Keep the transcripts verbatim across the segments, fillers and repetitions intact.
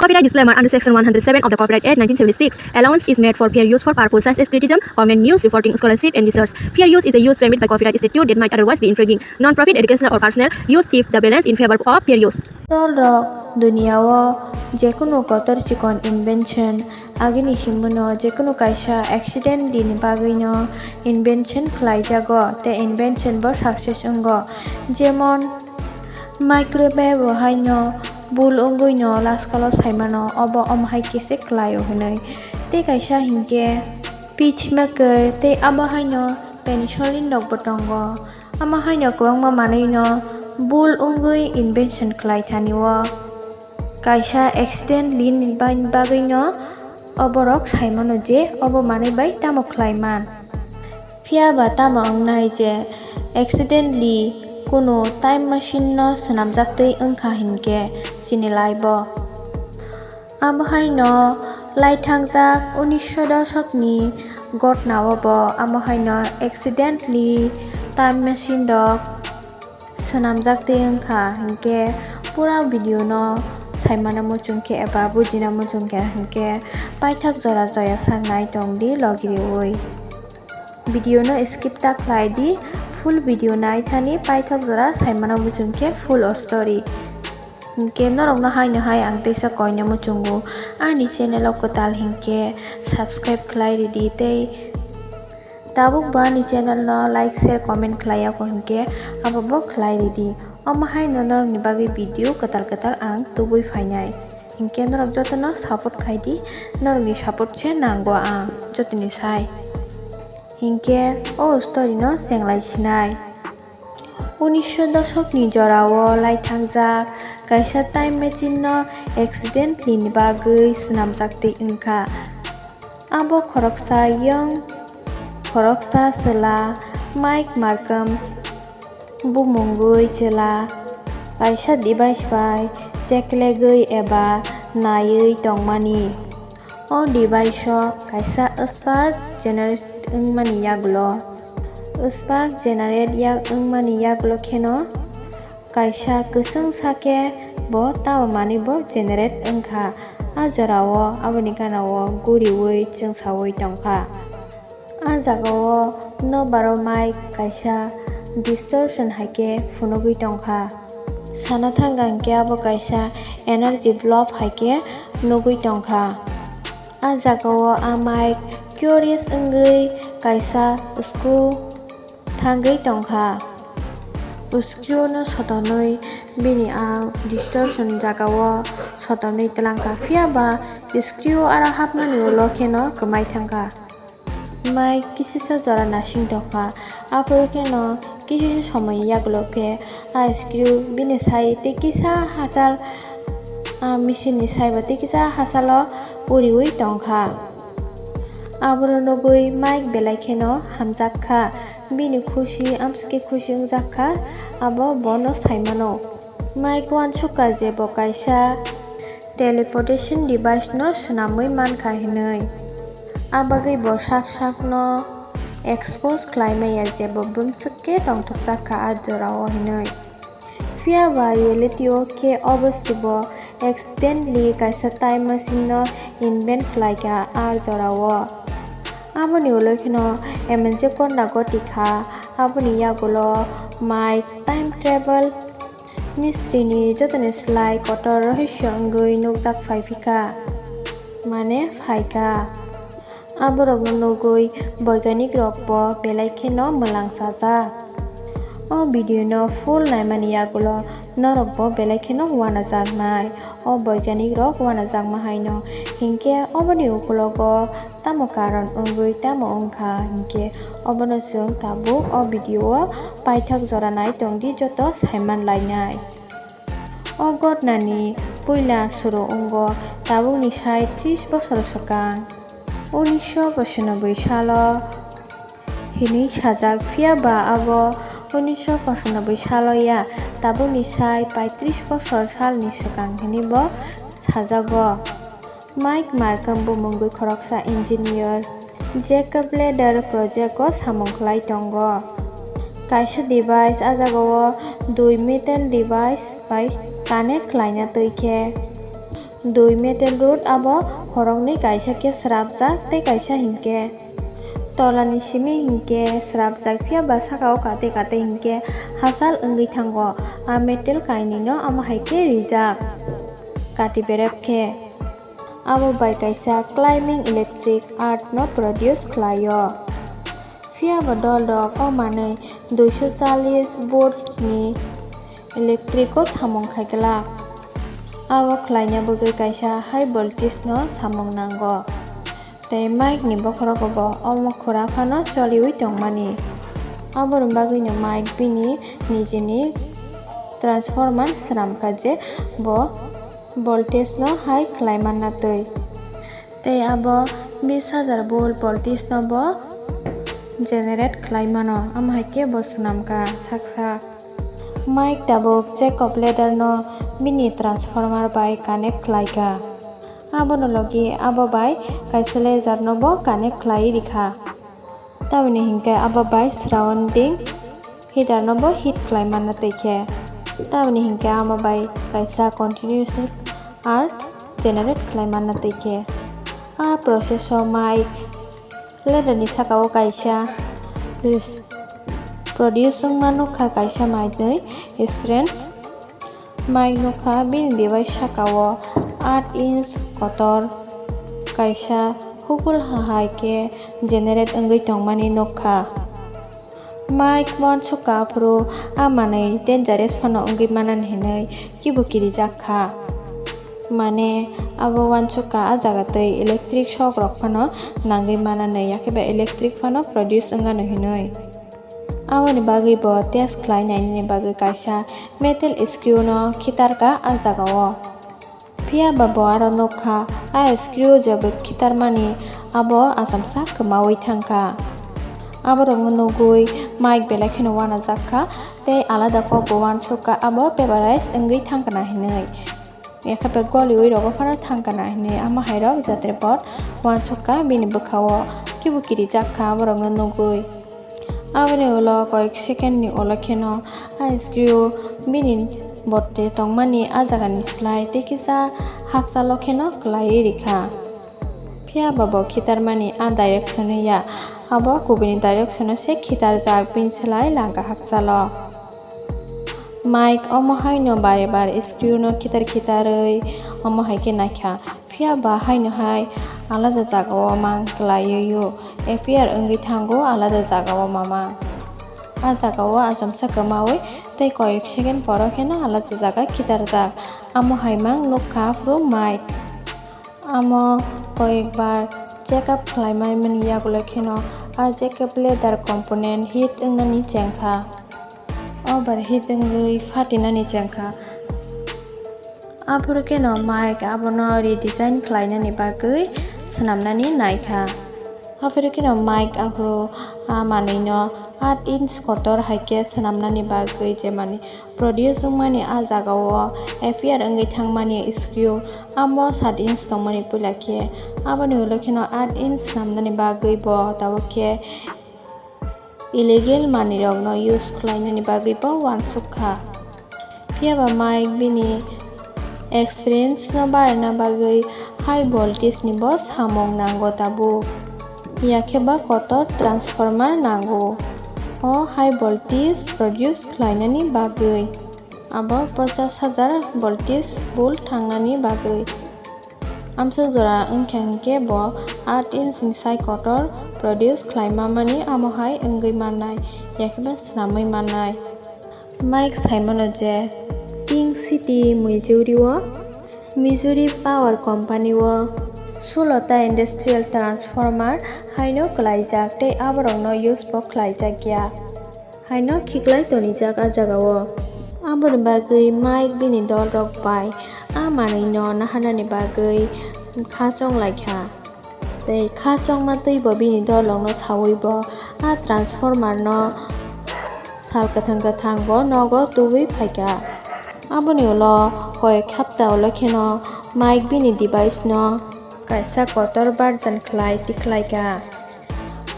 Copyright disclaimer: under Section one hundred seven of the Copyright Act nineteen seventy-six, allowance is made for fair use for purposes such as criticism, comment, news reporting, scholarship, and research. Fair use is a use permitted by copyright statute that might otherwise be infringing. Non-profit, educational, or personal use tip the balance in favor of fair use. Tolrok duniya o jekunu kotor chikon invention agini himno jekunu kaisa accident ni bagwi no invention khlai jago tei invention bo success wngo, jemon microwave bo haino bul wngwi no laskalo saimano obo omo hai kise khlaio hinwi, tei kaisa hinkhe pitch maker tei abo haino penicillin rok bo tongo. Amo haino kwbangma manwino bul wngwi invention khlai thani o kaisa accident lini bagwino oborok saimano je obo manwi bai tamo khlai man. Phiya ba tamo wngnai je accidentally kunu time machine no swnamjaktwi wngkha hinkhe chini life o. Amo haino lai thangjak unisho dosokni gotnao bo amo haino accidentally time machine rok swnamjak twi wngkha hinkhe pura video no saimano muchungkhe eba bujina muchungkha hinkhe paithak jora joya saknai tongdi logiriwi. Video no skip ta khlai di, full video nai thani paithak jora saimano muchungkhe full o story. Hinkhe norokno haino hai ang teisa koina muchungo ani channel o kwtal hinkhe subscribe khlai ridi tei tabuk bo ani channel no like, share, comment khlai yako hinkhe abo bo khlai ridi. Omo haino norokni bagwi video kwtal kwtal ang tubui phainai. Hinkhe norok jotono support khaidi, norokni support se nango ang jotoni sai. Hinkhe o story no chenglai sinai. Unisho dosokni jorao lai thangjak kaisa time machine no accidentally ni bagwi swnamjak twi wngkha. Abo khoroksa young, khoroksa chwla Mike Markham bumungwi chwla kaisa device bai cheklegwi eba naiwi tongmani. O device o kaisa spark generate wngmani yagulo, spark generate yak wngmani yagulo kheno kaisa kwchwng sakhe bo tamo manwi bo generate wngkha. A jorao aboni ganao guriwi chwngsawi tongkha. A jagao nokbar o Mike kaisa distortion hai khe phunugwi tongkha. Sana thangkha hinkhe abo kaisa energy blob hai khe nugwi tongkha. A jagao a Mike curious wngwi kaisa screw thangwi tongkha. Screw no sotonwi bini a distortion jagao sotonwi twlangkha, phiya ba screw aro hapmani ulo kheno kwmai thangkha. Mike kisisa jora nasing tongkha, aphuru kheno kisisa somoi yagulo khe a screw bini sai tei kisa hachal, a machine ni saibo tei kisa hachalo poriwi tongkha. Abono nugwi Mike belai kheno hamjak kha, bini khusi amsike khusi wngjak kha, abo bono saimano. Mike uansukha je bo kaisa teleportation device no swnamwi mankha hinwi. A bagwi bo sak sakno expose khlai maya je bo bumswk khe tongthokjak kha a jorao hinwi. Phiya ba reality o khe obo se bo accidentally kaisa time machine no invent khlai kha a jorao. Aboni ulo kheno M N J korna goti kha, aboni yagulo Mike time travel mistri ni jotoni slai kotor rohorso wngwi nukjak phai phikha, mane phaikha. Aborokno nugwi boiganik rok bo belai kheno mwlang sajak. O video no full naimani yagulo norok bo belai kheno uanajaknai. O boiganik rok uanajakma haino hinkhe oboni ukulogo tamo karon wngwi tamo wngkha hinkhe obono chwng tabuk o video o paithak jora nai tongdi joto saiman lainai. O gotnani puila suru wngo tabukni sai tris bosor swkang, unisho pochanoboi salo hinwi sajak, phiya ba abo unisho pochanoboi salo ya, tabukni sai paitris bosor salni swkang hinwi bo sajago. Mike Markham bumungwi khoroksa engineer Jacob Ladder project o samung khlai tongo. Kaisa device a jagao dui metal device bai connect khlaina twi khe Dui metal rod abo khoroknwi, kaisa khe srapjak tei kaisa hinkhe tolani simi hinkhe srapjak, phiya ba saka o kate kate hinkhe hachal wngwi thango. A metal kainwino amo hai khe rijak kati berep khe. Abo bai kaisa climbing electric art no produce khlaio. Phiya ba dol rok o manwi duiso challis volt ni electric o samung khai glak. Abo khlaina bagwi kaisa high voltage no samung nango. Tei Mike ni bokhorogo bo omo khura phano choliwi tongmani. Aboni bagwino Mike bini nijini transformer swnamkha je bo voltage no high khlai manna twi. Tei abo bis hajar volt voltage no bo generate khlai mano, amo hai khe bo swnamkha sak sak. Mike tabuk Jacob ladder no bini transformer bai connect khlaikha. Abono logi abo bai kaisa laser no bo connect khlai rikha. Tamoni hinkhe abo bai surrounding heater no bo heat khlai manna twi khe. Tamoni hinkhe amo bai kaisa continuous art generate khlai manna twi khe. A process o Mike ladder ni saka o kaisa produce wngma nukha kaisa manwi strands. Mike nukha bini device saka o aat inch kotor kaisa hukul hai khe generate wngwi tongmani nukha. Mike uansukha aphuru a manwi dangerous phano wngwi manani hinwi kibu kirijak kha. Mane abo uansukha a jaga twi electric shock rok phano nangwi manani, yakhe ba electric phano produce wngano hinwi. Aboni bagwi bo test khlai nainani bagwi kaisa metal screw no khitarkha a jaga o. Phiya ba bo aro nukha a screw je bo khitarmani abo achomsa kwmawi thangkha. Aborokno nugwi Mike belai kheno uanajak kha tei alada kok bo uansukha abo vaporized wngwi thangkha na hinwi. Yakhe ba goliwi rogo phano thangkha na hinwi amo hai rok jatre bot uansukha bini bwkha o kibu kirijak kha aborokno nugwi. Aboni ulo koyek second ni ulo kheno a screw bini botte tongmani a jaga ni slai tei kisa hakchalo kheno kwlaiwi rikha. Phiya ba bo khitarmani a direction o ya, abo kubuni direction o se khitarjak bini slai langka hakchalo. Mike omo haino bare bare screw no khitar khitarwi omo hai khe naikha. Phiya ba haino hai alada jaga o mang kwlaiwi o appear wngwi thango alada jaga o mama. A jaga o achomsa kwmawi tei koyek second poro kheno alada jaga khitarjak. Amo hai mang nukha aphuru Mike. Amo koyek bar check up khlai mai mani yagulo kheno a Jacob ladder component heat wngnani chengkha. Overheat wngwi phatinani chengkha. Aphuru kheno Mike abono redesign khlainani bagwi swnamnani naikha. Aphuru kheno Mike aphuru a manwino aat inch kotor hai khe swnamnani bagwi je manwi produce wngmani a jaga o appear wngwi thangmani screw amo saat inch tongmani puila khe aboni ulo kheno aat inch swnamnani bagwi bo tabuk khe illegal manwirokno use khlainani bagwi bo uansuk kha. Phiya ba Mike bini experience no barina bagwi high voltage ni bo samung nango tabuk. Yakhe ba kotor transformer nango o high voltage produce khlainani bagwi. Abo pochas hajar voltage full thangnani bagwi. Amsuk jora wngkha hinkhe bo aat inch ni sai kotor produce khlai mamani amo hai wngwi mannai, yakhe ba swnamwi mannai. Mike saimano je King City Missouri o Missouri Power Company o sulo ta industrial transformer haino kwlaijak tei aborokno use bo khlaijak ya. Haino khiklai tonijak a jagao. Aboni bagwi Mike bini dolrok bai a manwino naharnani bagwi kha chonglaikha. Tei kha chongma twi bo bini dolrokno saui bo a transformer no sal kwthang kwthang bo nogo tubui phaikha. Aboni ulo koyek hapta ulo kheno Mike bini device no kaisa kotor version khlai tikhlaikha.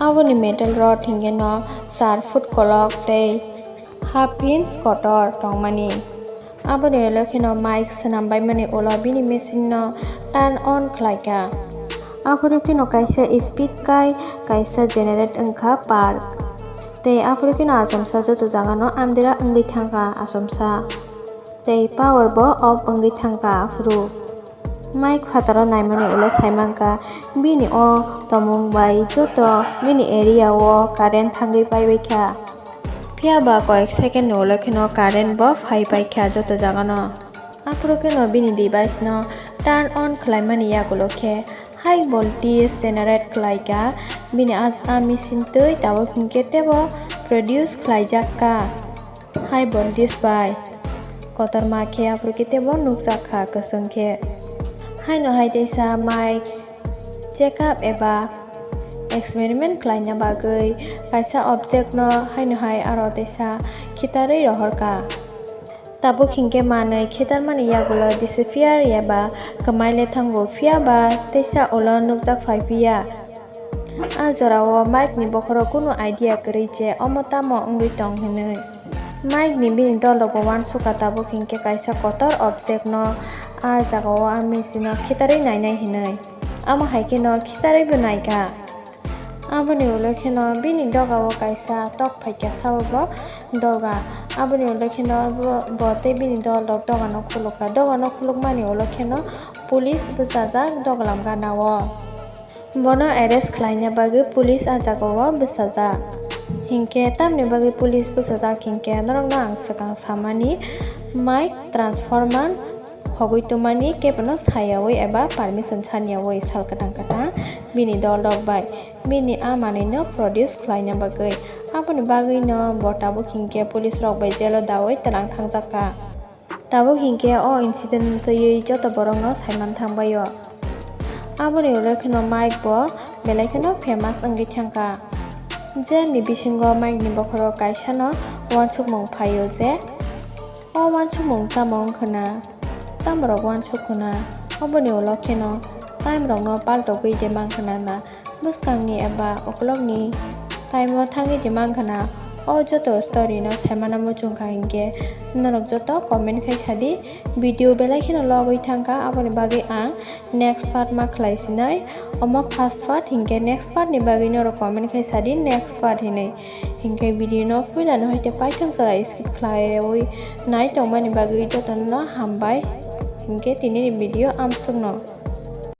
Aboni metal rod hinkhe no char foot kolok tei half inch kotor tongmani. Aboni ulo kheno Mike swnam baimani ulo bini machine no turn on khlaikha. Aphuru kheno kaisa speed kai kaisa generate wngkha park. Tei aphuru kheno achomsa joto jagano andira wngwi thangkha achomsa. Tei power bo off wngwi thangkha aphuru. Mike phataro naimani ulo saimankha bini o tomung bai joto bini area o current thangwi paibaikha. Phiya ba koyek second ni ulo kheno current bo phai paikha joto jagano. Aphuru kheno bini device no turn on khlaimani yagulo khe high voltage generate khlaikha. Bini a machine twi tabuk hinkhe teibo produce khlaijakha high voltage bai. Kotorma khe aphuru khe teibo nukjakha kwchwng khe. Haino hai teisa Mike check up eba experiment khlaina bagwi kaisa object no haino hai aro teisa khitarwi rohorkha. Tabuk hinkhe manwi khitarmani yagulo disappear eba kwmai le thango, phiya ba teisa ulo nukjak phai phiya. A jorao Mike ni bokhoro kunu idea kwrwi je omo tamo wngwi tong hinwi. Mike ni bini dol rokbo uansukha tabuk hinkhe kaisa kotor object no a jagao a machine o khitarwi nainai hinwi. Amo hai kheno khitarwi bo naikha. Aboni ulo kheno bini dogao kaisa tok phaikha sabo bo doga. Aboni ulo kheno bo, bo tei bini dol rok dogano khulukha. Dogano khulukmani ulo kheno police bwchajak doglam ganao. Bono arrest khlaina bagwi police a jagao bwchajak. Hinkhe tamni bagwi police bwchajak hinkhe norokno ang swkang samani Mike transformer khogwi tongmani kebono sayaui eba permission saniyaui sal kwthang kwthang bini dol rok bai bini a manwino produce khlaina bagwi. Aboni bagwino bo tabuk hinkhe police rok bai jail o daui twlang thangjakha. Tabuk hinkhe o incident twiwi joto borokno saiman thangbaio. Aboni ulo kheno Mike bo belai kheno famous wngwi thangkha. Jail ni bisingo Mike ni bokhoro kaisano uansukmung phaio je, o uansukmung tamo wngkhwna, tamborok uansukkhwna, oboni ulo kheno time rokno paltogwi de mankhwna na. Bwskangni eba ukulokni time o thangwi de mankhwna. O joto story no saimano muchungkha hinkhe norok joto comment khai sadi. Video belai kheno logwi thangkha, aboni bagwi ang next part ma khlai sinai. Omo first part hinkhe next part ni bagwi norok comment khai sadi next part hinwi. Hinkhe video no puila no haite paithak jora skip khlaiwi nai tongmani bagwi jotono hambai. Hinkhe tinini video amsukno.